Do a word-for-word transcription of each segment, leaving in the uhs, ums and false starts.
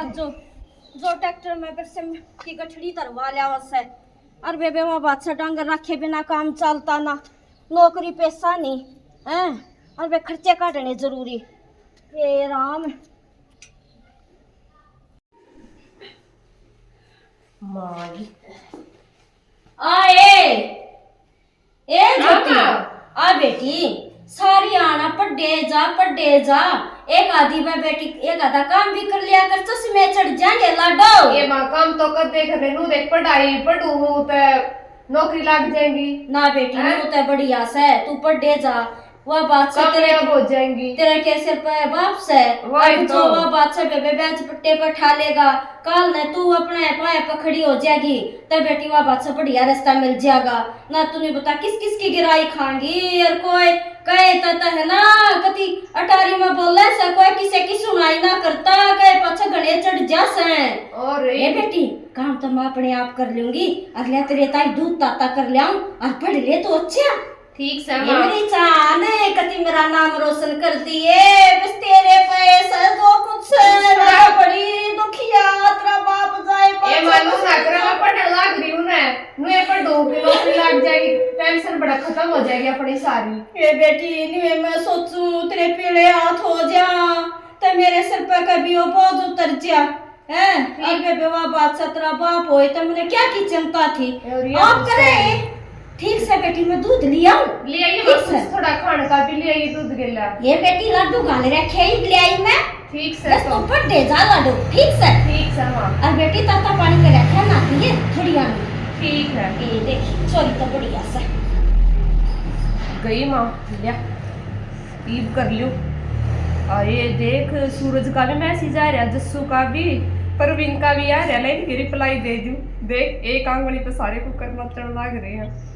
जो, जो ट्रैक्टर में बरसम की गठड़ी तरवा लिया से। और बेबे, वहाँ बादशाह डांगर रखे बिना काम चलता ना, नौकरी पैसा नहीं है। और वे खर्चे काटने जरूरी। हे राम। माई। आए। ए ज्योति, हाँ। आ बेटी, सारी आना पढ़े जा, पढ़े जा। एक आधी में बेटी, एक आधा काम भी कर लिया कर, चश्मे चढ़ जाएंगे लाडो। ये माँ, काम तो कर देख, नू देख, पढ़ाई पढ़ू हूँ तो नौकरी लग जाएगी। ना बेटी, हैं? नू तो बढ़िया से, तू पढ़े जा। वह बात से तेरे कामयाब हो जाएंगी। तेरे के सिर पे बाप से। वही अब जो तो। वह बात से बेबे ब्याज पट्टे पर ठा लेगा, काल ने तू अपने पाए पर खड़ी हो जाएगी, तब बेटी वह बात से बढ़िया रास्ता मिल जाएगा। ना तूने बता किस किस की गिराई खाएंगी, और कोई कहे तो, तो है ना, कति अटारी में बोले से, कोई किसे की सुनाई ना करता, कहे पाछे घने चढ़ जा से। और ए बेटी, काम तो मैं अपने आप कर लूंगी, अगले तेरे ताई दूध ताता कर लियाऊं, और पढ़ ले तू अच्छा। ठीक से ये माँ। मेरी जान, कति मेरा नाम रोशन कर दिए, बस तेरे पैसे जो कुछ है, मैं बड़ी दुखिया, तेरा बाप जाए ए पाछे मानू ना करे, मैं पढ़ने लाग रही हूँ ना, नुए पढ़ूंगी, नौकरी लग जाएगी, टेंशन बड़ा खत्म हो जाएगी अपनी सारी। ए बेटी, नुए मैं सोचूं, तेरे पीले हाथ हो जा, ते मेरे सिर पे कभी वो बोझ उतर जा। हैं? ठीक। अबे बेवा बादशाह तेरा बाप होए तो मुझे क्या की चिंता थी? और ये आप दूध करे। से। ठीक से बेटी, मैं दूध ले आऊं? ले आइए, ठीक बस से। कुछ थोड़ा खाने का भी ले आइए, दूध के ला। ये बेटी लाडू घाल रखे ही ले आई मैं। ठीक से बस तो। तू पढ़े जा लाडू, ठीक से। ठीक से माँ। और बेटी ताता पानी कर रखा ना पिए थोड़ी आने। ठीक है। ये देख, छोरी तो बढ़िया से। गई माँ, लिया। ईब कर लियो। अरे देख, सूरज का भी मैसेज आ रहा, जस्सू का भी, परवीन का भी आ रहा, लेकिन रिप्लाई दे दूं। देख, एक आंगली पे सारे कुकर नचण लाग रहे हैं।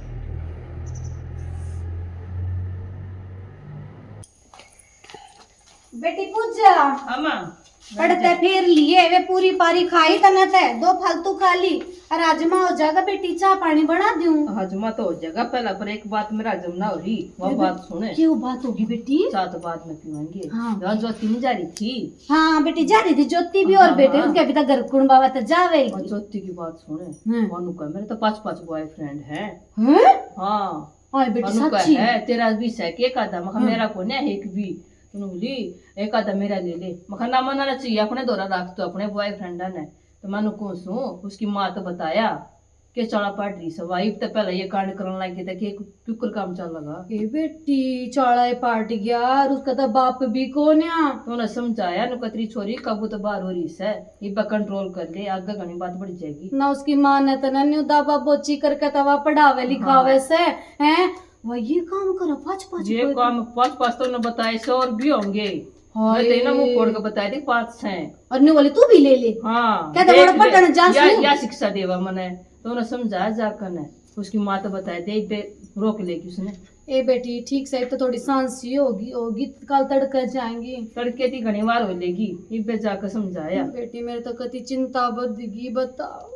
बेटी पूजा। हाँ माँ। पढ़ते फिर लिए वे पूरी पारी खाई तने ते दो फालतू खा ली। और हाजमा हो जाएगा बेटी, चाय पानी बना दूं? हाजमा तो हो जाएगा पहला, पर एक बात मेरा हाजम ना हो रही, वो ये बात बे-, सुने। क्यों बात होगी बेटी? चाय तो बाद में पीवाएंगे। हाँ। यार ज्योति नहीं जा रही थी? हाँ बेटी जा रही थी, ज्योति भी हाँ, और बेटे हाँ। उनके अभी तक घर कुण बाबा तो जावेगी। और ज्योति की बात सुने, हम्म। मानू का मेरे तो पांच पांच बॉयफ्रेंड है। हैं? हाँ। हाय बेटी, मनु का सच्ची? है, तेरा भी सै के का था? मखा, हाँ। मेरा कोने है एक भी। मनु बोली, एक आधा मेरा ले ले। मखा, ना मना चाहिए, अपने धोरा रख तो अपने बॉयफ्रेंडा ने। तो मनु को सू, उसकी माँ तो बताया, के चाला पाट रही सै, वाइफ तो पहले ये कांड करन लग गई था, के क्यूकर काम चल लगा। ए बेटी, चाला ही पाट गया, और उसका तो बाप भी कोन्या। तो उन्हें समझाया, नु कतरी छोरी काबू तो बाहर हो रही सै, इब्बा कंट्रोल कर ले, आगे घणी बात बढ़ जाएगी। ना उसकी माँ ने तो ना न्यू दाबा बोची करके तवा पढ़ावे लिखावे हाँ। सै, हैं? वही काम करो, पाँच पाँच ये को काम पाँच पाँच तो उन्हें बताए सै और भी होंगे। हाय। मैं तो इन्हें मुंह फोड़ के बताए थे, पाँच सै। और न्यू बोले, "तू भी ले ले।" हाँ, कहते, देख "बड़ा ले, पटन जा या, सू।" या शिक्षा देवा मने, तो उन्हें समझाया जा कने। उसकी माँ तो बताए दे, इबे रोक लेगी उसने। ए बेटी, ठीक से तो थोड़ी सांस ही होगी, होगी, कल तड़के जाएंगी। तड़के ती घणी बार हो लेगी, इबे जाकर समझाया। बेटी, मेरे तो कति चिंता बढ़ गई, बताओ।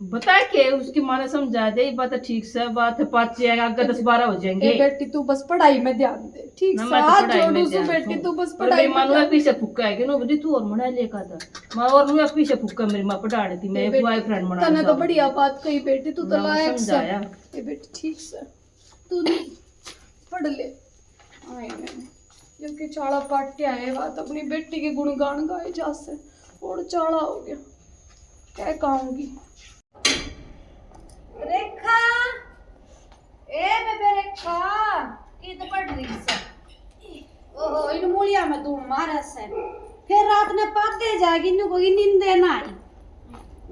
बता के उसकी माँ ने समझा दे, ये बात ठीक से, बात पाचे है, आगे दस बारह हो जाएंगे। ए बेटी, तू बस पढ़ाई में ध्यान दे, ठीक ना, से? मैं तो हाथ पढ़ाई में जोड़ू सू ध्यान बेटी, दूँ। तू बस और पढ़ाई मेरी में माँ ध्यान ने दे। पीछे फुक्का है कि नो बजे तू और मना लेकर था। मैं और नु पीछे फुक्का, मेरी माँ पढ़ाने थी, मैं ए बेटी, बॉयफ्रेंड बना तने तो चाहूँ। बढ़िया बात कही बेटी, तू तो मैं लायक से। समझाया। ए बेटी, ठीक से। तू नहीं पढ़ ले। आए मैंने, क्योंकि चाला पाटिया है, बात अपनी बेटी के गुणगान गाए जा से। और चाला हो गया, क्या कहूंगी। रेखा, ए बेबे रेखा, की तो पढ़ रही से? ओहो, इन मूलिया में धूल मारे से। फिर रात ने पादे जाएगी, इन्हें कोई नींदे ना आई।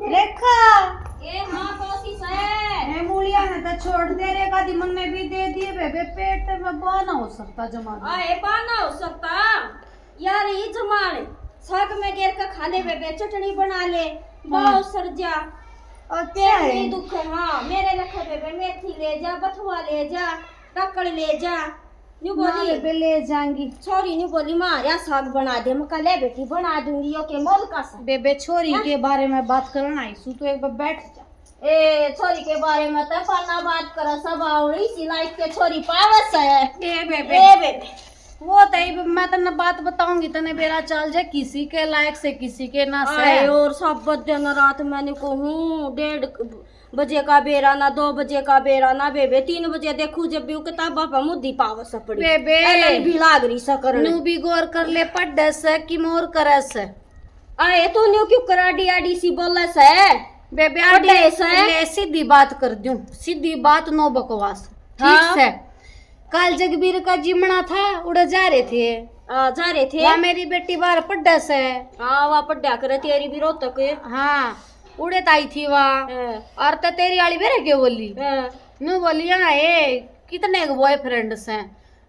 रेखा। ए माँ, कोशिश है। ए मूलिया ने तो छोड़ दे रे, का दी मन ने भी दे दिए बेबे, पेट में बाना हो सकता जमा। आ, ए बाना हो सकता। यार, ये जमाल साग में गेर के खा ले बेबे, चटनी बना ले, हाँ। बाव सर जा। अच्छा पेट है। नहीं दुखे, हाँ, मेरे लखे बेबे, मेथी ले जा, बथुआ ले जा, ककड़ ले जा। न्यू ना बोली। बेबे, ले जाएंगी। छोरी न्यू बोली, "माँ, या साग बना दे।" मैं कहा, "ले बेटी, बना दूंगी, यो के मोल का सा।" बेबे, छोरी हाँ? के बारे में बात करना आई सू, तू एक बार बैठ जा। ए, छोरी के बारे में तो पाना बात करा, सब आवड़ी सी लाइफ के छोरी पावस है। ए बेबे। ए बेबे। वो तो इब मैं तन्ने बात बताऊंगी, तन्ने बेरा चाल जाए किसी के लायक से, किसी के ना से। आए और सब दिन रात मैंने कहूँ डेढ़ बजे का बेरा ना, दो बजे का बेरा ना बेबे, तीन बजे देखू जब भी वो किताबा पे मुद्दी पावस पड़ी। बेबे। एलन भी लाग रही सा करने। नू भी गौर कर ले, पढ़े से कि मोर करे से। आए तू न्यू क्यों कर आडी आडी सी बोले से? बेबे आडी पढ़े से। ले सीधी बात कर दूं, सीधी बात, नो बकवास। ठीक हाँ। से। काल जगबीर का जिमना था, उड़े जा रहे थे। आ, जा रहे थे। वहाँ मेरी बेटी बाहर पढ़े से। हाँ, वहाँ पढ़ा करे तेरी भी रोहतक। हाँ, उड़े तो आई थी वहाँ। हाँ। और तो तेरी आली बेरे के बोली। हाँ। न्यू बोली, हाँ, ए, कितने बॉयफ्रेंड से?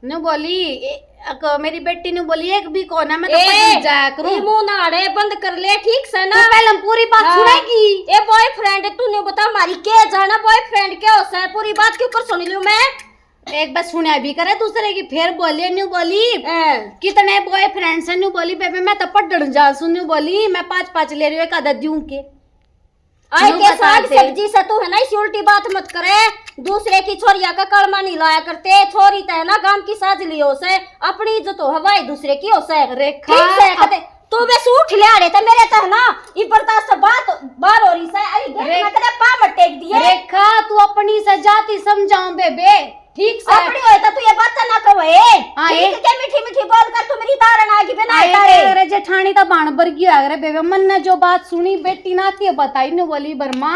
न्यू बोली, ए, अक, मेरी बेटी न्यू बोली, एक भी कौन है, मैं तो ए, पढ़ने जाया करूँ। ई मुंह ना अड़े, बंद कर ले, ठीक से ना? तू पहले हम पूरी बात हाँ। सुनेगी। ए बॉयफ्रेंड, तू न्यू बता, हमारी के जाना बॉयफ्रेंड के हो से? पूरी बात क्यों कर सुन लूं मैं? एक बार सुना भी करे दूसरे की, फिर बोले, न्यू बोली, हाँ। कितने बॉयफ्रेंड से? न्यू बोली, बेबे मैं तो पढ़ने जा सू। न्यू बोली, मैं पाँच पाँच ले रही हूँ, एक आधा दूं के। आए न्यू के बता साग दे। सब्जी से तू है ना, इसी उल्टी बात मत करे। दूसरे की छोरिया का कलमा नहीं लाया करते। छोरी तो है ना गांव की साज लियो से, अपनी इज्जत हो हवाई दूसरे की हो से। रेखा, ठीक से, अब कदे तू बस उठ ले आड़े ते मेरे तो है ना, ये बर्दाश्त से बात बाहर हो रही से। अरे देख रे-, मैं कदे पा मत टेक दिए। रेखा, तू अपनी से जाति समझाऊं बेबे। ठीक से। अपनी होए तो तू ये बात ना कहे। हाँ, ठीक ये के मीठी मीठी बोल कर तू मेरी तारन आ गई बिना हाँ, ये तारे। कह रहे जेठानी तो बाण बरगी आ रहे बेबे, मन ने जो बात सुनी बेटी ना थी बताई नु बोली बरमा,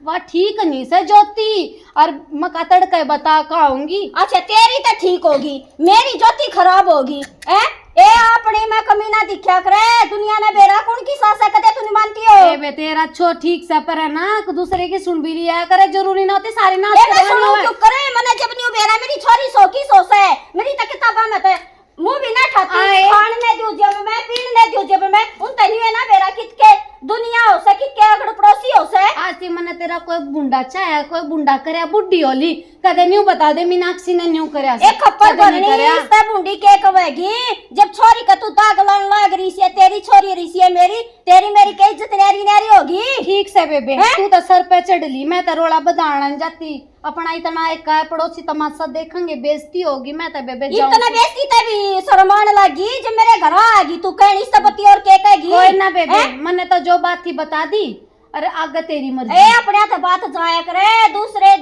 वह ठीक नहीं से ज्योति, और मैं का तड़के बता का आऊंगी। अच्छा तेरी तो ठीक होगी, मेरी ज्योति खराब होगी। ए, ए, अपनी में कमी ना दिख्या करे, दुनिया ने बेरा कौन की सास है, कदे तू नहीं मानती हो। ए बे, तेरा छो ठीक से पर है ना, एक दूसरे की सुन भी लिया करे, जरूरी ना होती सारी ना ए, मैं सुनू क्यों करे, मने जब न्यू बेरा मेरी छोरी सो की सो से, मेरी तो किताबा में ते मुंह भी ना ठाती, आए। खान ने दू जब मैं, पीन ने दू जब मैं, उन तनी है ना बेरा कित के दुनिया हो से, कित के अगड़ पड़ोसी हो से। आज ती मने तेरा कोई बुंडा चाहे, कोई बुंडा करया, बुढ़ी होली, कदे न्यू बता दे, मीनाक्षी ने न्यू करया से, एक खप्पर कदे नहीं भरनी, करया। इस ते बूंदी के कहेगी, जब छोरी का तू दाग लान लाग रही सी, तेरी छोरी रही सी, मेरी, तेरी मेरी के इज्जत न्यारी न्यारी होगी। ठीक से बेबे, हैं? तू तो सर पे चढ़ ली, मैं तो रोला बधाना जाती, अपना इतना एक का पड़ोसी तमाशा देखेंगे, बेइज्जती होगी, मैं तो बेबे जाऊं इतना से। बेइज्जती ते भी शर्मान लगी, जब मेरे घर आ गई, तू कहनी इस ते बत्ती और के कहेगी? कोई ना बेबे, हैं? मने तो जो बात थी बता दी, अरे आगे तेरी मर्जी। ए, अपने हाथ बात जाया करे, दूसरे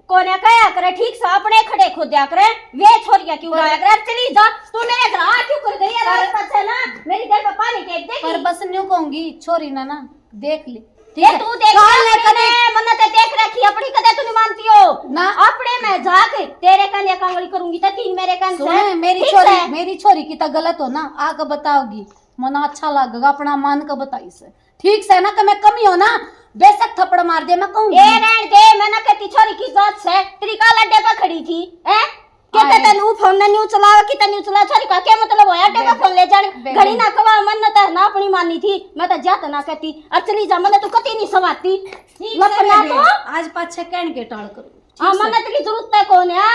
कोने कहा करे, ठीक से अपने खड़े खोद्या करे, वे छोरिया क्यों पर उड़ाया करे? अब चली जा, तू मेरे घर आ क्यों कर गई है? पर रात पाछे ना मेरी दिल पे पानी टेक देगी। पर बस न्यू कहूंगी, छोरी ना, ना देख ले। ठीक ये है? तू देख काल ले अपने कदे मन्नत देख रखी अपनी, कदे तू नहीं मानती हो ना। अपने मैं जाके तेरे कान या कांगड़ी करूंगी तो तीन मेरे कान से। सुन, मेरी ठीक छोरी, से। मेरी छोरी की तो गलत हो ना, आके बताओगी, मना अच्छा लगेगा, अपना मान के बताई से। ठीक से ना, कि मैं कमी हो ना, बेशक थप्पड़ मार दे, मैं कहूंगी। ए, रहन दे, मैं ना कहती छोरी की जात से, तेरी काल अड्डे पे खड़ी थी, हैं? के आए। ते तन्नू फोन ने न्यू चलावे, कि तन्नू चला, छोरी का क्या मतलब होया, अड्डे पे बेबे, फोन ले जाने? बेबे। घड़ी ना कवा, मन ना तो ना अपनी मानी थी, मैं तो जात ना कहती, और चली जा, मने तू कती नहीं सवाती। ठीक से लपना बेबे, तो। आज पाछे कहन के टाल करूँ। हाँ, ठीक से। मन्नत की जरूरत है कौन है?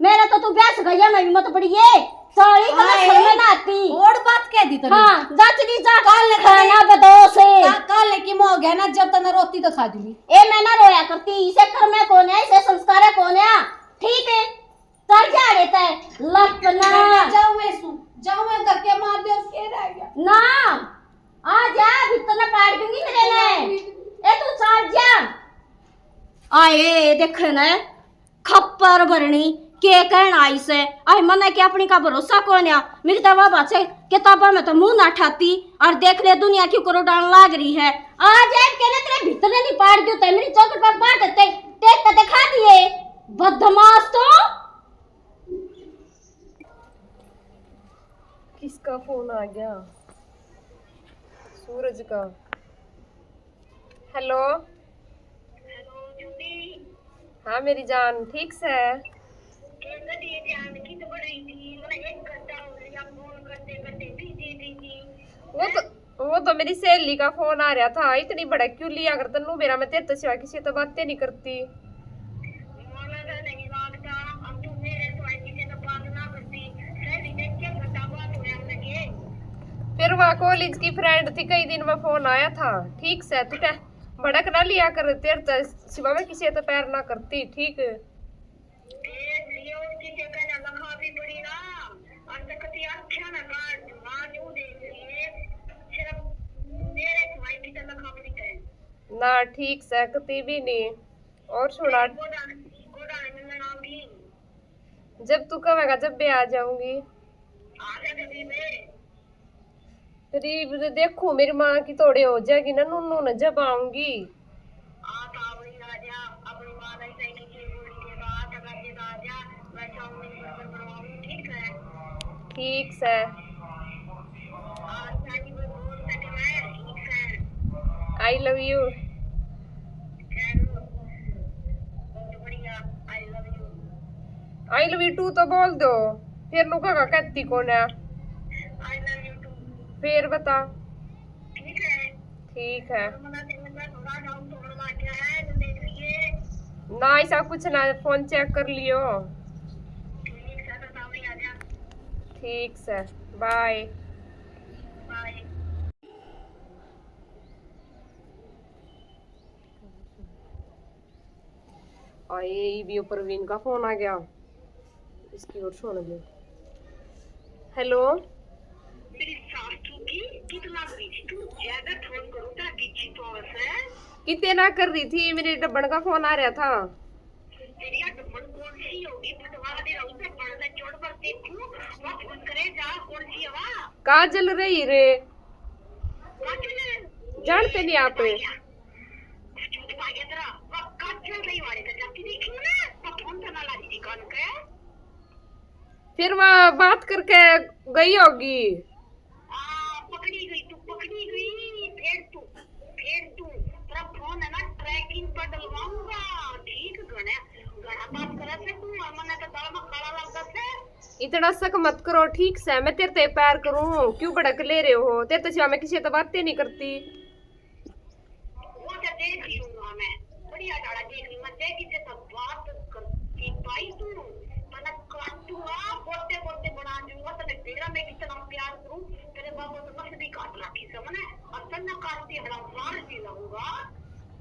मेरा तो तू ब्याह से गया, मैं भी मत पड़िए। साली तो मैं आए। शर्म ना आती। और बात कह दी तूने। हाँ, जा चली जा। काल ने खाना कदे बदो से। का-, काल ने की मो गया ना, जब तने रोती तो खा दी। ए, मैं ना रोया करती, इसे कर में कौन है, इसे संस्कार है कौन है? ठीक है, चल जा रे तै, लपना। मैं जाऊँ मैं सू, जाऊँ मैं धक्के मार दे, उसके रह गया। ना, आ जा, भीतर ना पाड़ दूंगी तेरे ने। ए, तू चल जा। आए, देखे ना, खप्पर भरनी, के कहण आई से? आई मने के अपनी का भरोसा कोन्या। मेरी तो बाबा से किताबा में तो मुंह ना ठाती, और देख ले दुनिया क्यों करो डाल लाग रही है। आ जाए के ना तेरे भीतर नहीं पाड़ दियो, ते मेरी चौखट पर बात ते टेक के दिखा दिए। बदमाश तो। किसका फोन आ गया? सूरज का। हेलो। हेलो, ज्योति। हाँ मेरी जान, ठीक से? के कर रही है जान, कित बढ़ रही थी? मैंने एक घंटा हो गया फोन करते करते, बिजी बिजी। वो तो, वो तो मेरी सहेली का फोन आ रहा था। इतनी भड़क क्यों लिया कर तन्नू बेरा, मैं तेरे तो सिवा किसी तो बातें नहीं करती। माना तो नहीं लागता, अब तू मेरे सिवा किसी तो बात ना करती। सहेली देख के घंटा बात होया लगे। फिर वहाँ कॉलेज की फ्रेंड थी, कई दिन में फोन आया था। ठीक से तू टे-, भड़क ना लिया कर, तेरे तो सिवा मैं किसी तो पैर ना करती। ठीक। देख लियो, किसी का ना लखा भी पड़ी ना, और तक ना, ठीक से, कती भी नहीं। और सुना? जब तू कहेगा, जब भी आ जाऊंगी। करीब देखो, मेरी माँ की थोड़ी हो जाएगी ना नूनू ने, जब आऊंगी। ठीक से। I love you। I love you too तो बोल दो, फिर नु कहा कहती कौन है। फिर बता। ठीक है। ना, ऐसा कुछ ना, फोन चेक कर लियो। ठीक से, बाय। आए, ये भी प्रवीण का फोन आ गया, इसकी और सुन ले। हेलो। मेरी सासू की कितना करी थी तू, ज्यादा फोन करो ताकि अच्छी पास है। कितने ना कर रही थी, मेरे डब्बन का फोन आ रहा था। तेरी यार डब्बन कौन सी होगी, बंटवा दे रहूं, डब्बन में जोड़ पर देखूं, वो फोन करे जा, कौन सी हवा। काजल रही रे। काजल। जानते नहीं आप। चूत पा गया तेरा, वो काजल रही वाले का जाती देखी ना, तो फोन करना ला दी कान के। फिर वहाँ बात करके गई होगी। हाँ, पकड़ी गई तू, पकड़ी गई। फिर तू, फिर तू, तेरा फोन है ना, ट्रैकिंग पर डलवाऊंगा। ठीक घने, घना बात करा से तू, और मन्ने तो दाल में काला लगता से। इतना शक मत करो, ठीक से, मैं तेरे ते प्यार करूँ, क्यों भड़क ले रहे हो? तेरे तो सिवा मैं किसी से तो बातें नहीं करती। वो तो देख लूंगा मैं, बढ़िया झाड़ा देख लूंगा, देखी जैसा बात करती पाई तू, तने काटूंगा, गोटे गोटे बना दूंगा, तने डेरा में कितना प्यार करूं, तेरे बाबू तो नस भी काट रखी से मने, और तन्ने काटती हड़ा मार भी लाऊंगा।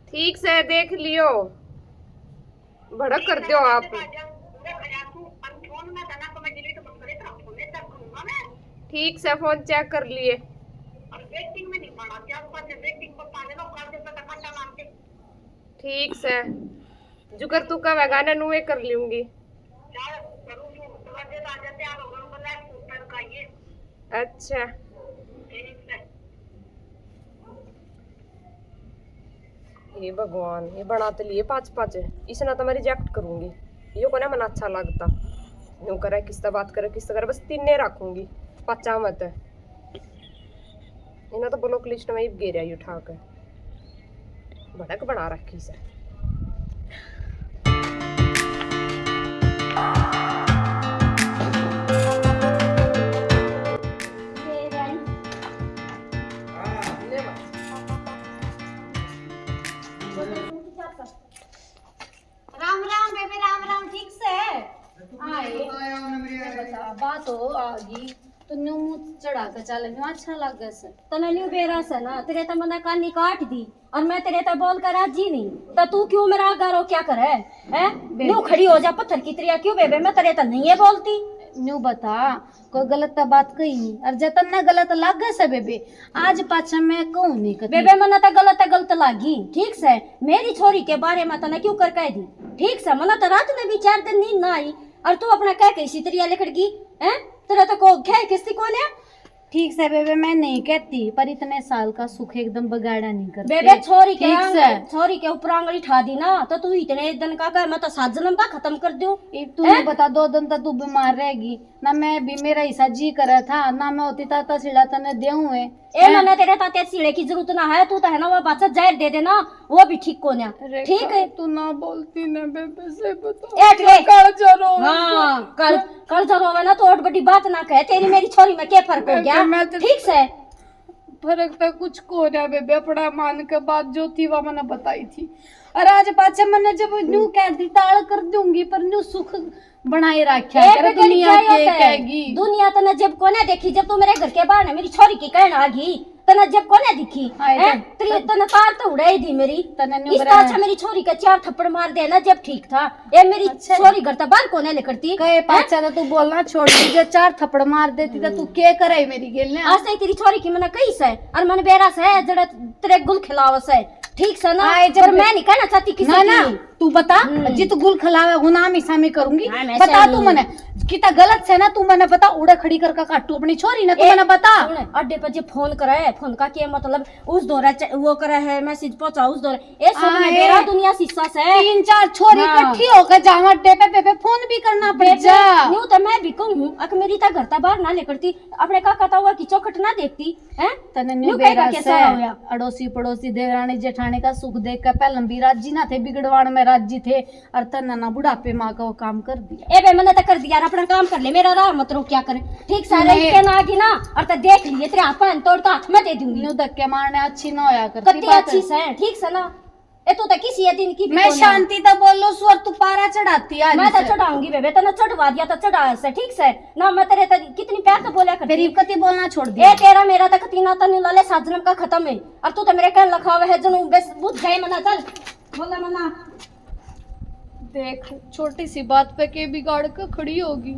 ठीक से देख लियो, भड़क कर दो आप। ठीक से, फोन चेक कर लिए। ठीक से, जुकर तू कहेगा ना, नुए कर लूंगी। अच्छा। हे भगवान, ये बना तो लिए पाँच पाँच, इसने तो मैं रिजेक्ट करूंगी। यो को ना मन अच्छा लगता, यूं करे, किससे बात करे, किससे करे, बस तीन ने रखूंगी, पाँचा मत। इन्हें तो ब्लॉक लिस्ट में ही गेरिया ही उठा के भड़क बना रखी से। राम राम बेबे, राम राम। ठीक से? आए। बता, बात हो आ गई तो न्यू मुंह चढ़ा के चल, न्यू अच्छा लगे से। तने न्यू बेरा से ना, तेरे तो मने कानी काट दी और मैं तेरे तो बोल कर राजी नहीं, तो तू क्यों मेरा आगा रो क्या करे? हैं? बेबे। न्यू खड़ी हो जा पत्थर की तरिया क्यों बेबे? मैं तेरे तो नहीं है बोलती। न्यू बता, कोई गलत तो बात कही नहीं, और जब तन्ने गलत लागे से बेबे, आज पाछे मैं कहूँ नहीं कती। बेबे, मन्ने तो गलत है, गलत लागी, ठीक से? मेरी छोरी के बारे में तन्ने क्यों कर कह दी, ठीक से? मन्ने तो रात में भी चार दिन नींद ना आई, और तू अपना कह के इसी तरिया लिकड़ गई, हैं? तेरा तो को खैर किस्ती कौन है? ठीक से बेबे, मैं नहीं कहती, पर इतने साल का सुख एकदम बगाड़ा नहीं करते। बेबे, छोरी के ठीक आंगली, से। छोरी के ऊपर आंगली ठा दी ना, तो तू इतने दिन का कर, मैं तो सात जन्म का खत्म कर दूं। एक तू हैं? ये बता, दो दिन तक तू बीमार रहेगी ना, मैं भी, मेरा हिस्सा जी करा था ना, मैं होती ताता सिला तने देऊं है। ए, हैं? मन्ने तेरे ताते सिले की जरूरत ना है, तू तो है ना, वो बात जहर दे देना, वो भी ठीक कोन्या। रेखा, ठीक है? तू ना बोलती ना बेबे से, बता। ए, मेरा ए, कालजा रोवे हाँ, से। काल, कालजा रोवे ना तो और बड़ी बात ना कहे। तेरी मेरी छोरी में क्या फर्क हो बेबे, गया? मैं तो ठीक से? फर्क तो कुछ को रहा बेबे, अपना मान के बात जो थी वो मैंने बताई थी। और आज पाछे मैंने जब न्यू कह दी, टाल कर दूंगी, पर न्यू सुख बनाए रखा ए, कर, बेबे, दुनिया क्या के होता है? कहेगी। दुनिया तने जब कोने देखी, जब तू मेरे घर के बाहर है, मेरी छोरी की कहना आ गई। तने जब कोने दिखी, हाय, हैं? तब, तेरी तब तने तार तो उड़ाई दी मेरी। तने न्यू इस करा तरह है। मेरी छोरी का चार थप्पड़ मार देना जब ठीक था। ए, मेरी अच्छा। छोरी घर तो बाहर कोने निकलती। कहे हैं? पाछा तो तू बोलना छोड़ दी, जो चार थप्पड़ मार देती तो तू के करे मेरी गेल ने? आज तक तेरी छोरी की मने कही से, और मन बेरा से, जड़ा तेरे गुल खिलाव से। ठीक से ना, आए जब पर मैं नहीं कहना चाहती किसी ना, ना, की। तू बता, हम्म। जित गुल खिलावे गुनामी सामी करूंगी। हाँ, मैं बता सही तू नहीं। मने, किता गलत से ना, तू मने बता, उड़े खड़ी करके काटू अपनी छोरी ना, तू ए, मने बता। सुन, अड्डे पर जे फोन करे, फोन का के मतलब, उस दौरे च-, वो करे है, मैसेज पहुंचा उस दौरे। ए सब में आए। बेरा दुनिया शीशा से। तीन चार छोरी हाँ। इकट्ठी होकर जावा अड्डे पे, बेबे फोन भी करना पड़ बेबे, जा। न्यू तो मैं भी कहूँ हूँ, अक मेरी ता घर ता बाहर ना निकलती, अपने काका ता हुआ की चौखट ना देखती। हैं? तने न्यू न्यू कहेगा कहेगा कैसा कैसा होया? अड़ोसी पड़ोसी देवरानी जेठानी का सुख देख के पहले भी राजी ना थे, बिगड़वान में राजी थे, और तन्ने ना बुढ़ापे माँ का वो काम कर दिया। ए बे, मन्ने तो कर दिया, अपना काम कर ले, मेरा राह मत रोक, क्या करे? ठीक सारे नहीं। इनके ना आगी ना, और तो देख लिए, तेरे हाथ पान तोड़ तो हाथ में दे दूंगी। न्यू धक्के मारने अच्छी ना होया कर, कत्ती बात अच्छी है। से, ठीक से ना? ए, तू तो किसी ये दिन की भी मैं कोनी। शांति तो बोलूं, स्वर तू पारा चढ़ाती आज मैं तो से। चढ़ाऊंगी बेबे, तने चढ़वा दिया तो चढ़ा से, ठीक से ना? मैं तेरे ते कितनी प्यार तो बोला करती। फिर कती बोलना छोड़ दिया? ए, तेरा मेरा तो कती नाता नहीं लाले, सात जन्म का खत्म है। और तू तो मेरे कहने लखावे है जनू, बस बुझ गए मना, चल बोला मना। देख, छोटी सी बात पे के बिगाड़ के खड़ी होगी।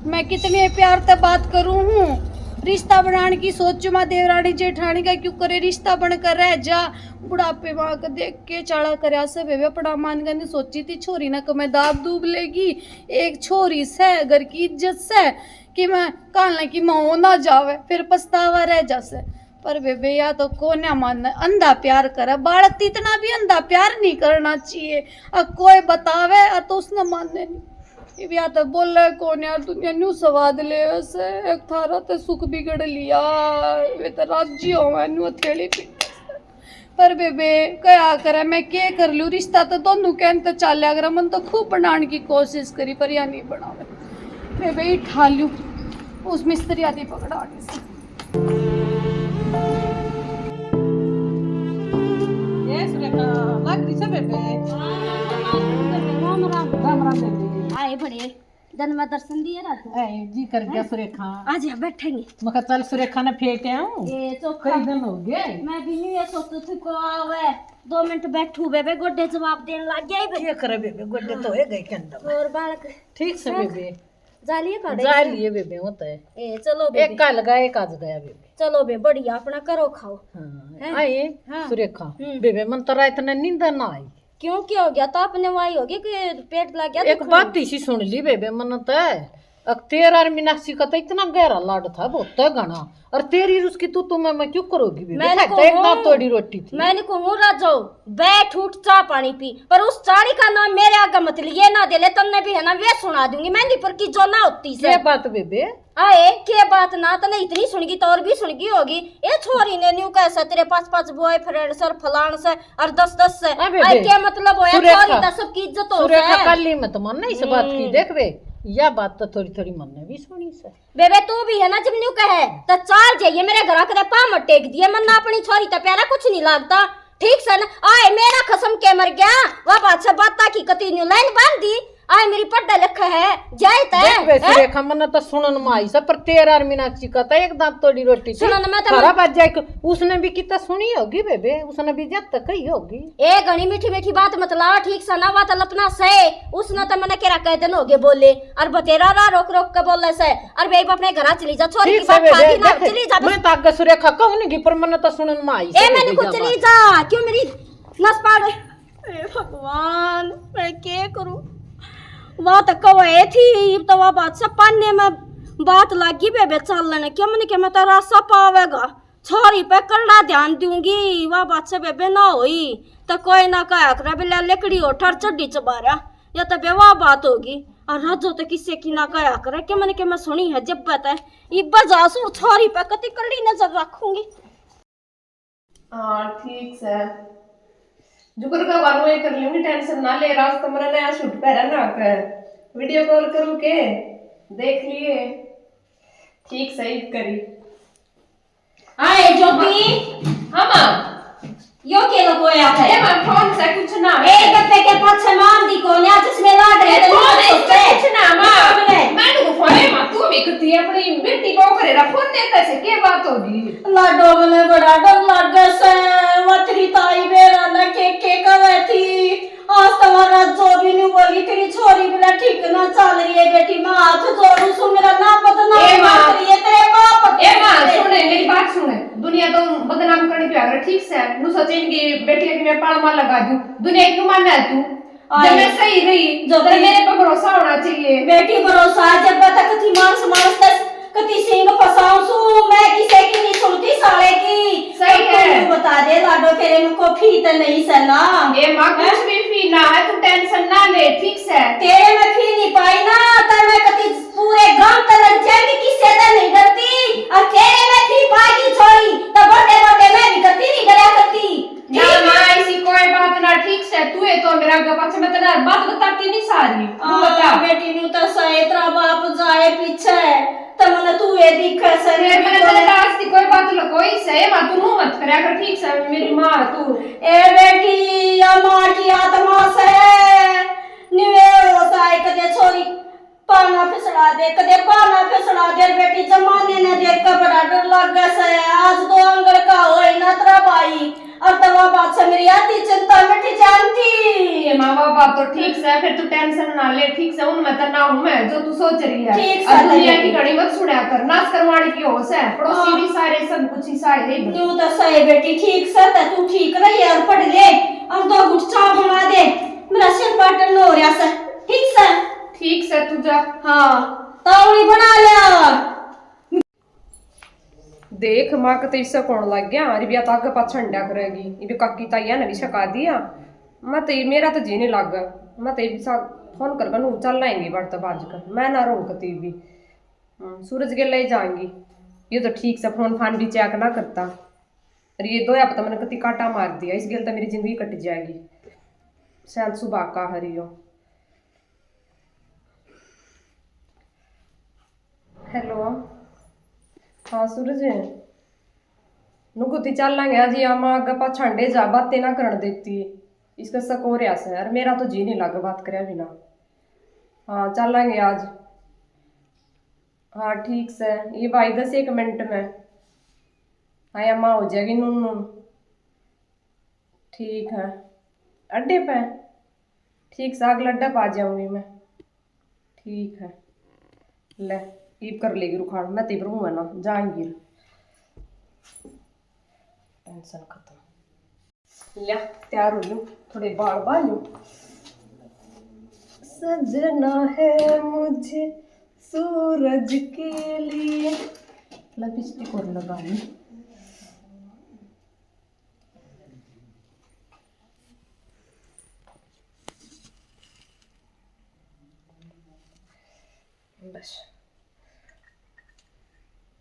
मैं कितने प्यार ते बात करूं हूँ, रिश्ता बनाने की सोच माँ देवरानी जेठानी का क्यों करे, रिश्ता बन कर रह जा। बुढ़ापे माँ का देख के चाला करया से बेबे, अपना मान का नहीं सोची थी छोरी ना को मैं दाब दूब लेगी। एक छोरी से, घर की इज्जत से कि मैं काल की माँ हो ना जावे, फिर पछतावा रह जा से। पर बेबे, या तो कोन्या माने, अंधा प्यार करे। बालक तो इतना भी अंधा प्यार नहीं करना चाहिए। अब कोई बतावे, अब तो उसने माने नहीं। इब या तो बोले कोन्या, दुनिया न्यू स्वाद लेवे से। एक थारा ते सुख बिगड़ लिया, वे तो राजी होवे, न्यू हथेली पीटे से। पर बेबे, कया करे, मैं के कर लूं? रिश्ता तो दोनों कहन ते चाल्या करे। मन तो खूब बनाने की कोशिश करी, पर या नहीं बनावे। बेबे, ही ठा लूं, उस मिस्त्री आदि पकड़ा के से। ये सुरेखा, लग रही से बेबे। राम राम। राम राम बेबे। आए बड़े, जन्म दर्शन दिए रात। ए, जी कर गया सुरेखा। आज यहाँ बैठेंगे। मैं कहा, चल सुरेखा ने फेंक आऊं। ए, चोखा। कई दिन हो गए। मैं भी नहीं ये सोचू थी को आवे। दो मिनट बैठू बेबे, गोडे जवाब देने लग गया ही बे। क्या करे बेबे, गोडे तो है गए कंडम। और बालक? ठीक से बेबे। जा लिए काढ़े? जा लिए बेबे, होता है। ए, चलो बेबे। एक का लगा, एक आज गया बेबे। चलो बे, बढ़िया, अपना करो खाओ। हाँ, हैं? आए, हाँ। सुरेखा, हम्म। बेबे, मन तो रात ने नींद ना आई। क्यों, क्या हो गया? ताप ने वाई होगी कि पेट लग गया एक दुखने? बात इसी सुन ली बेबे, मन तो है। अक तेरा और मीनाक्षी का तो इतना गहरा लाड था, बहुत है घना। और तेरी उसकी तू, तू मैं, मैं क्यों करोगी बेबे? मैंने खाए तो एक कहूँ, दांत तोड़ी रोटी थी। मैंने कहूँ, राजो, बैठ उठ, चाय पानी पी, पर उस चाणी का नाम मेरे आगे मत लिए, ना दे ले, तन्ने भी है ना, वे सुना दूंगी मेहंदी पर की जो ना होती से। ये बात बेबे? आए, के बात ना, तने इतनी सुनगी तो और भी सुनगी होगी। ए छोरी ने न्यू कह से, तेरे पास पांच बॉयफ्रेंड सर, फलान से और दस दस से। हाँ, बेबे। आए, क्या मतलब होया? सुरेखा, छोरी तो सबकी इज्जत हो सुरेखा से। काली मत मानना इस बात की। हम्म। देख बे, या बात तो थोड़ी थोड़ी मन ने भी सुनी से। बेबे, तू भी है ना, जब न्यू कहे तो चाल जाइए मेरे घर, कदे पा मत टेक दिए। मन ना अपनी छोरी तो प्यारा कुछ नहीं लागता। ठीक से ना, आए मेरा खसम के मर गया, वह बात से बात की कती न्यू लाइन बांध दी। आए मेरी पढ़ लिख है, जाए तै, देख बे हैं? सुरेखा, मन्ने तो सुनन में आई से, पर तेरा और मीनाक्षी का तो एक दांत तोड़ी रोटी थी। सुनन में तो थारा मत बात जाए, उसने भी कितना सुनी होगी बेबे, उसने भी जब तक कही होगी। ए घणी मीठी मीठी बात मत ला, ठीक से ना, बात लपना से। उसने तो मने केरा कह दिन हो गए बोले, और बतेरा रा रोक रोक के बोले से। और बेबे अपने घरा चली जा, छोरी की बात बेबे, खा दी ना, देख, चली जा बस। मैं तो आगे सुरेखा कहूं नहीं, पर मन्ने तो सुनन में आई से ए, मैंने बेबे, कुछ जा चली बात। जा, क्यों मेरी नस पाड़। हे भगवान, मैं के करूं? वा तो कवे थी, इब तो वा बात से पाने में बात लागी बेबे चालने। क्या मने के मैं तो रासा पावेगा? छोरी पे करड़ा ध्यान दूंगी, वा बात से बेबे ना होई। तो कोई ना कहा करे, बेला लेकड़ी हो, ठर चड्डी चबारा। या तो बेवा बात होगी। और राजो तो किसे की ना कहा करे, के मने के मैं सुनी है जब बात है। इब जा सुर, छोरी पे कती करड़ी नजर रखूंगी। हाँ, ठीक से। जुकर का बार मैं कर लूंगी, टेंशन ना ले। राज तो मेरा नया सूट पहरा ना के, वीडियो कॉल करूँ के, देख लिए। ठीक सही करी। आए ज्योति। हाँ माँ। यो के लगोया है? ए माँ, फोन से कुछ ना। ए गप्पे के पाछे मार दी कोन्या, जिसमें लाग रहे ए, तो फोन से कुछ ना माँ। मैं तो फोन है माँ, तू भी कुत्ती अपनी बेटी को करे ना, फोन ने कैसे, के बात होगी? लाडो, मने बड़ा डर लागे से, वा तेरी ताई बेरा ना के, के कवे थी, आज तुम्हारा जो भी न्यू बोली, तेरी छोरी बिना ठीक ना चल रही है बेटी, मैं हाथ जोड़ू सू, मेरा नाम बदनाम ए माँ। मत करिए, तेरे बाप ए माँ, के। सुने, मेरी बात सुने, दुनिया तो बदनाम करने पे आ गए, ठीक से, नु जिनकी बेटियां की मैं पालमा लगा दूं, दुनिया की माने है तू? जब मैं सही रही, जब तो मेरे पे भरोसा होना चाहिए। बेटी, भरोसा जब तक थी मानस, मानस तक कती सिंग फसाऊं सू, मैं किसे की नहीं सुनती साले की। सही है। तू बता दे लाडो, तेरे में को फी तो नहीं सै ना? ए माँ, कुछ भी फी ना है, तू टेंशन ना ले, ठीक सै? तेरे में फी नहीं पाई ना, तो मैं कती पूरे गांव तक लड़ जाएगी, किसे तक नहीं डरती। और तेरे में फी पाई छोरी, तो बड़े बड़े मैं भी कती नहीं डरा करती। ना माँ, ऐसी कोई बात ना, ठीक सै? तू है तो मेरा आगे पाछे, मैं तेरा बात बताती नहीं सारी। तू बता। बेटी, न्यू तो सै, तेरा बाप जाए पीछे, तो मने तू ये दिखे सै। फिर मैंने तेरे आज की कोई बात लुकोई सै, माँ तू मुंह मत करया कर, ठीक सै? मेरी माँ तू। ए बेटी, या माँ की आत्मा सै, न्यू ए होता है कदे छोरी पाना फिसला दे, कदे पाना फिसला दे। बेटी, जमाने ने देख के बड़ा डर लागे सै। आज तो आंगल का होए ना तेरा भाई, और तवा बात से मेरी आधी चिंता मिट जानती। ये माँ बाप बात तो ठीक सै, फिर तू टेंशन ना ले, ठीक सै? उनमें तो ना हूँ मैं, जो तू सोच रही है। ठीक और सै, दुनिया की घणी मत सुना कर, नाश करवाने की होश है, पड़ोसी भी सारे, सब कुछ ही सारे है। न्यू तो सही बेटी, ठीक सै, तो तू ठीक रही और पढ़ ले, और दो घुट चाय बना दे, मेरा सिर पाटन हो रहा सै। ठीक सै? ठीक सै, तू जा। हाँ, तावड़ी बना लिया। देख, माँ के तो इससे कौन लग गया, अरे बिया तो आगे पाछे हंडा करेगी। इबे काकी ताइया ने भी छका दिया। मैं तो, मेरा तो जी नहीं लग। मैं तो इबे सा फोन करके नू चल आएंगी, बात तो बाज कर, मैं ना रहूँ कती भी। हम्म, सूरज गेला ही जाएंगी। ये तो ठीक सै, फोन फान भी चेक ना करता। अरे ये दो हफ्ता मैंने कती काटा मार दिया, इस गेल तो मेरी जिंदगी कट जाएगी। शायद सुबह का हरियो। हेलो, हाँ सूरज, नुकुती चालांगे आज, या माँ आगे पाछा हंडे जा, बातें ना करण देती, इसका शक हो रहा सै। अरे मेरा तो जी नहीं लग बात करया बिना। हाँ चालांगे आज। हाँ ठीक सै, ये भाई दस एक मिनट में। हाँ या माँ हो जाएगी नून नून। ठीक है, अड्डे पे? ठीक सै, अगले अड्डे पे आ जाऊंगी मैं। ठीक है, ले, ईब कर लेगी रुखाड़, मैं तो इब रहूँ है ना, जाएंगी। टेंशन खत्म। ले, तैयार हो लूँ, थोड़े बाल बाल लूँ। सजना है मुझे सूरज के लिए। लिपस्टिक और लगा लूँ। बस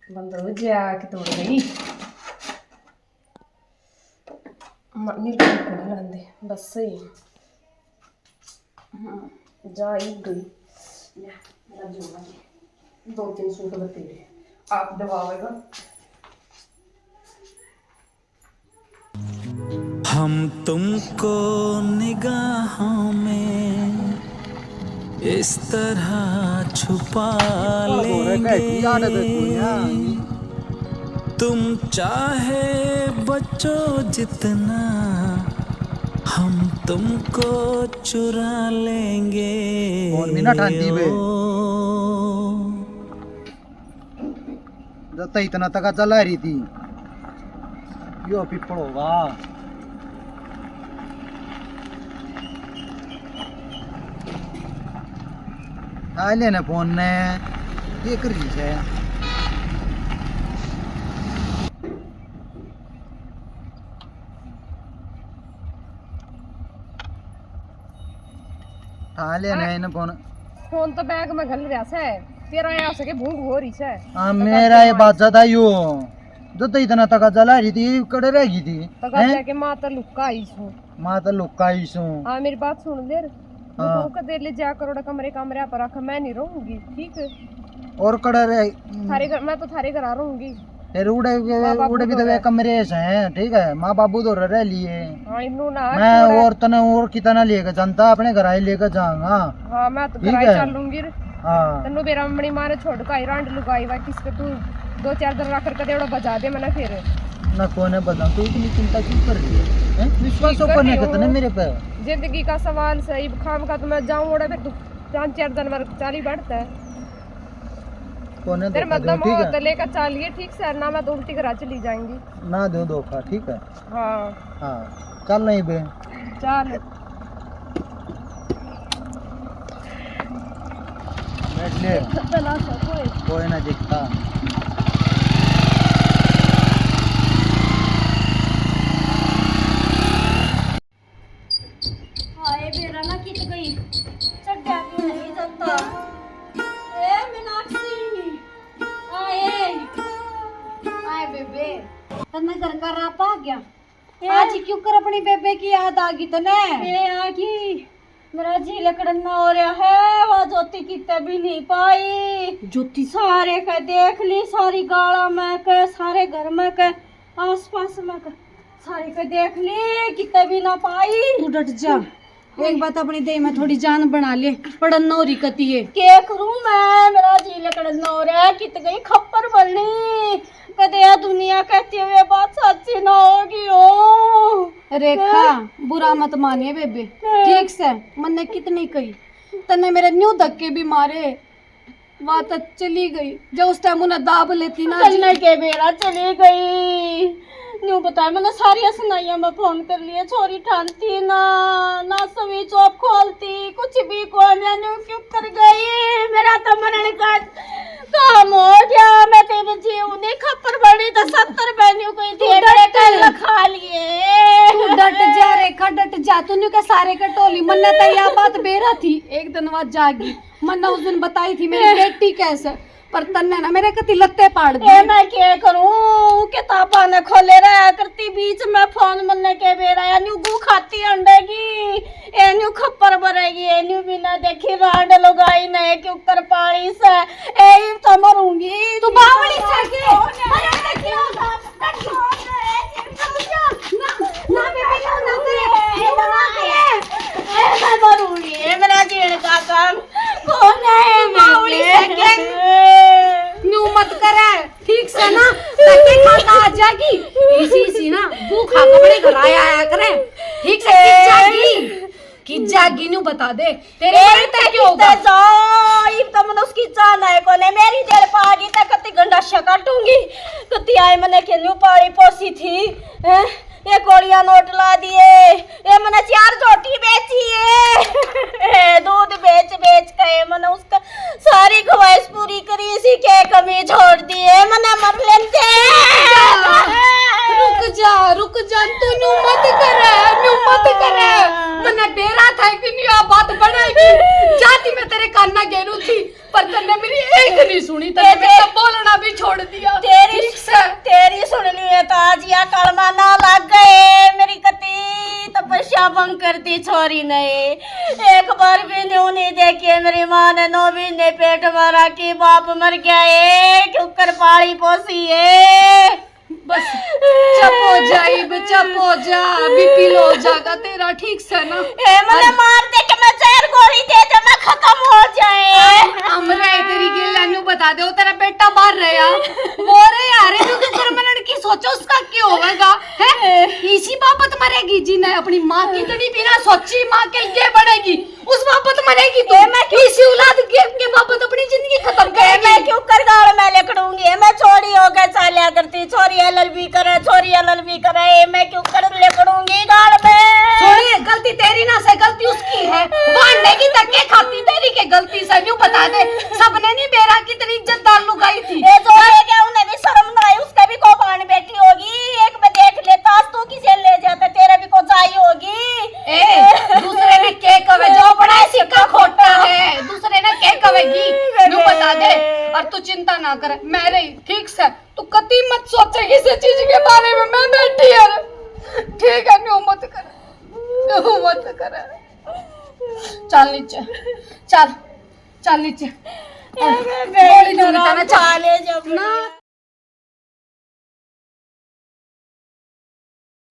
बंद हो जा कि तोड़ गई। म-, नील को नहीं लांदे, बस सही। हम्म, जा ही गई। ले, मेरा जो है, दो तीन सूट बतेरे आप दबावेगा। हम तुमको निगाहों में इस तरह छुपा लेंगे, तुम चाहे बचो जितना, हम तुमको चुरा लेंगे। और भी ना ठांती बे। ओ। जब तक इतना तक चला रही थी, यो पिपल होगा। आ लेने फोन ने, ये कर रही है। हाँ, ले ना, इन्हें फोन। फोन तो बैग में घल रहा सै। तेरा यहाँ से के भूख हो रही सै। हाँ, तो मेरा ये बात ज्यादा ही हो। जो तो इतना तक चला रही थी, कड़े रह गई थी। तो घर जाके माँ तो लुक्का आई सू। माँ तो लुक्का आई सू। हाँ, मेरी बात सुन ले। हाँ। भूख दे ले जा करोड़ कमरे, कमरे पर रख, मैं नहीं रहूंगी, ठीक? और कड़े रह। थारे घर, मैं तो थारे घर आ रहूंगी। फिर उड़े, उड़े भी तो वे कमरे से हैं, ठीक है, माँ बाबू तो रह लिए। हाँ, इन्नू ना मैं और तने और कितना लेके जानता, अपने घर आई लेके जाऊंगा। हाँ, मैं तो घर आई चलूंगी। हाँ। तन्नू बेरा मनी मारे छोड़ का आई रांड लुगाई वा किसके तू दो चार दिन रख कर कदे उड़ा बजा दे मना फिर। ना कोने बजा, तू इतनी चिंता क्यों कर रही है? हैं? विश्वास क्यों कर रही है? मेरे पे जिंदगी का सवाल सही खाम का तो मैं जाऊं उड़ा फिर तू पाँच चार दिन मर चाली बढ़ता है। कोने फिर धोखा मतलब दूं, ठीक है? तो लेकर चलिए, ठीक से, ना मैं तो उल्टी करा चली जाएंगी। ना दो धोखा, ठीक है? हाँ। हाँ, चल नहीं बे। चल। बैठ ले। कोई ना दिखता। हाय बेरा ना कित गई, चड्डा क्यों नहीं जाता? ए मीनाक्षी, आए, आए बेबे, तन्ने घर का राह पा गया? ए? आज क्यों कर अपनी बेबे की याद आ गई तन्ने? ए आ गई। मेरा जी लकड़ना हो रहा है, वो ज्योति कितने भी नहीं पाई। ज्योति? सारे के देख ली, सारी गाला में के, सारे घर में के, आसपास में के, सारे के देख ली, कितने भी ना पाई। तू डट जा। एक बात अपनी देह में थोड़ी जान बना ले, पड़न हो रही कती है। के करूं मैं, मेरा जी लकड़ना हो रहा है, कित गई खप्पर बनी। कदे या दुनिया कहती हुए बात सच्ची ना होगी हो। रेखा, बुरा मत मानिए बेबे, ठीक से, मन्ने कितनी कही, तन्ने मेरे न्यू धक्के भी मारे, बात चली गई। जब उस टाइम उन्हें दाब लेती ना जी। तन्ने के बेरा चली गई। न्यू बताया, मैंने सारी सुनाइयां में फोन कर लिए, छोरी ठानती ना, ना स्विच ऑफ खोलती, कुछ भी कोई ना, न्यू क्यों कर गई। मेरा तो मरण का काम हो गया, मैं तेरे जीव नहीं खप्पर बड़ी तो सत्तर बहनियों को ही तू दिए, डट। मेरे कल खा लिए। तू डट जा रेखा, डट जा। तू न्यू के सारे के टोली, मन्ने तो यह बात बेरा थी, एक दिन बाद जागी। मन्ने उस दिन बताई थी मेरी बेटी कैसे, पर तन्ने ना मेरे कति लत्ते पाड़ ए, दिए। मैं क्या करूं, किताबा ने खोले रहा करती, बीच में फोन मन्ने के बेरा या न्यू गू खाती अंडेगी। ए न्यू खप्पर भरेगी, ए न्यू बिना देखी रांड लुगाई ने क्यों कर पाली से। ए इब तो मरूंगी। तू बावली से के मरे से क्यों? ना, ना बेबे, ना, ना करे। ये तो ना करे। ए मैं मरूंगी, ए मेरा जीण का काम कौन है? तू बावली से के न्यू मत करे। ठीक से ना, धक्के खा खा आ जाएगी। इसी, इसी ना, गू खा के अपने घर आया, आया करे। ठीक से खिंच जाएगी, खिंच जाएगी, न्यू बता दे। तेरे ए, मरने तक क्यों होगा? जाओ, इब तो मन उसकी जान है कोने, मेरी देर पागी तक कत्ती गंडाशा काटूंगी। कत्ती आए मने के न्यू पाली पोसी थी, हैं? ये कोड़िया नोट ला दिए, ये मने चार झोटी बेची है। ए, दूध बेच बेच के मने उसका सारी ख्वाहिश पूरी करी, इसी के कमी छोड़ दी है, मने मर लेते। रुक जा, रुक जा, तू न्यू मत कर, न्यू मत कर। मने डेरा था कि न्यू आ बात बढ़ेगी। जाती मैं तेरे कान ना गेरू थी, पर तन्ने मेरी एक नहीं सुनी, तन्ने ए, मेरा बोलना भी छोड़ दिया। तेरी, ठीक से? तेरी सुन ली है तो आज या कलमा ना लग गए। मेरी कती तपस्या भंग कर दी छोरी ने। एक बार भी न्यू नहीं देखी है मेरी माँ ने, नौ महीने पेट में रखी, बाप मर गया है, क्यों कर पाली पोसी है। बस चुप हो जा, इब चुप हो जा, बीपी लो हो जाएगा तेरा, ठीक से ना? ए, मने अरे मार दे के मैं जहर गोली दे दे, मैं खत्म हो जाए। हम रहे तेरी गेला, न्यू बता दे, वो तेरा बेटा बाहर रहा, वो रे यार, जो तो कर मनन की सोचो, उसका क्या होगा, है? इसी बाबत मरेगी जी ने, अपनी माँ की तड़ी बिना सोची, माँ के लिए बढ़ेगी। उस बाबत मरेगी तू। ए, मैं क्यों इसी औलाद के, के बाबत अपनी जिंदगी खत्म ए, करेगी। मैं क्यों कर गाल मैं लिखड़ूंगी? ए, मैं छोरी हो गए चाल्या करती, छोरी अलल भी करे, छोरी अलल भी करे। ए, मैं क्यों कर लिखड़ूंगी गाल में? सुनिए, गलती तेरी ना से, गलती उसकी है। वो अंडे की धक्के खाती तेरी के गलती से, न्यू बता दे। सबने नहीं बेरा कितनी इज्जतदार लुगाई थी। ए, जो ले गया उन्हें भी शर्म ना आई, उसके भी को बाण बेटी होगी। एक में देख लेता, आज तू किसे ले जाता, तेरा भी को जाई होगी। ए, दूसरे ने के कवे, जो बड़ा है सिक्का खोटा है, दूसरे ने के कवेगी, न्यू बता दे। और तू चिंता ना कर, मैं रही, ठीक से, तू कती मत सोचे किसी चीज के बारे में, मैं बैठी है, ठीक है, न्यू मत कर, न्यू मत कर। चल नीचे, चल, चल नीचे। गोली दूंगी तने, चल। ना।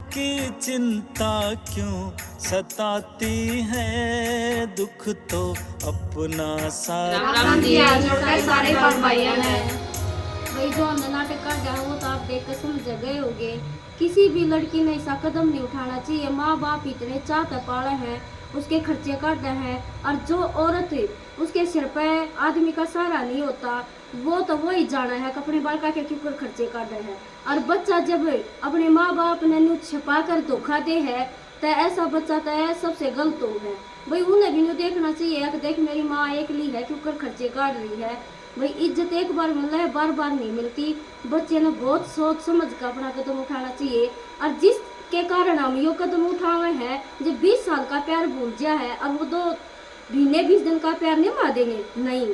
की चिंता क्यों सताती है, दुख तो अपना साथ। राम राम जी, हाथ जोड़कर सारे भाई भाइयों ने। भाई, जो हमने नाटक काटा है, वो तो आप देख कर समझ गए होंगे। किसी भी लड़की ने ऐसा कदम नहीं उठाना चाहिए। माँ बाप इतने चाह तै पाले हैं, उसके खर्चे काटे हैं, और जो औरत, उसके सिर पे आदमी का सहारा नहीं होता, वो तो वो ही जाना है कि अपने बालका के क्यों कर खर्चे काटे हैं। और बच्चा जब अपने माँ बाप ने न्यू छिपा कर धोखा दे है, तो ऐसा बच्चा तो सबसे गलत हो है। भाई, उन्हें भी न्यू देखना चाहिए कि देख, मेरी माँ एकली है, क्यों कर खर्चे काट रही है। भाई, इज्जत एक बार मिले है, बार बार नहीं मिलती। बच्चे ने बहुत सोच समझ कर अपना कदम उठाना चाहिए। और जिसके कारण हम यो कदम उठावे हैं, जो बीस साल का प्यार भूल गया है और वो दो महीने बीस दिन का प्यार निभा देंगे, नहीं।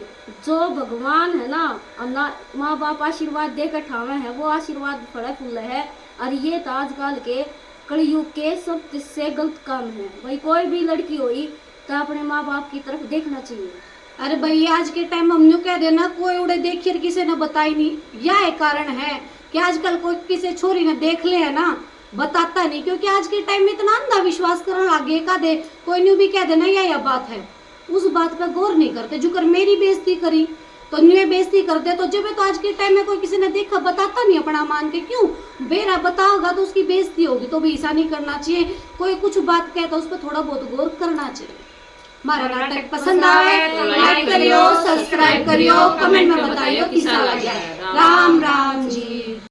जो भगवान है ना, और ना माँ बाप आशीर्वाद दे के ठावे हैं, वो आशीर्वाद फले फूले है। और ये तो आजकल के कलयुग के सबसे गलत काम है। भाई, कोई भी लड़की होई तो अपने माँ बाप की तरफ देखना चाहिए। अरे भाई, आज के टाइम हम न्यू कह देना, कोई उड़े देखिए और किसी ने बताई नहीं। यह एक कारण है कि आजकल कोई किसी छोरी ने देख ले है ना, बताता नहीं, क्योंकि आज के टाइम में इतना अंधा विश्वास करने लग गए। का दे, कोई न्यू भी कह देना, या, या बात है, उस बात पे गौर नहीं करते। जुकर मेरी बेइज्जती करी तो न्यू बेइज्जती करते। तो जब तो आज के टाइम में कोई किसी ने देखा, बताता नहीं अपना मान के, क्यों? बेरा बताओगा तो उसकी बेइज्जती होगी, तो भी ऐसा नहीं करना चाहिए। कोई कुछ बात कहता, उस पर थोड़ा बहुत गौर करना चाहिए। हमारा नाटक पसंद आवे तो लाइक करियो, सब्सक्राइब करियो, कमेंट में बताइयो किसा लगा। राम राम जी।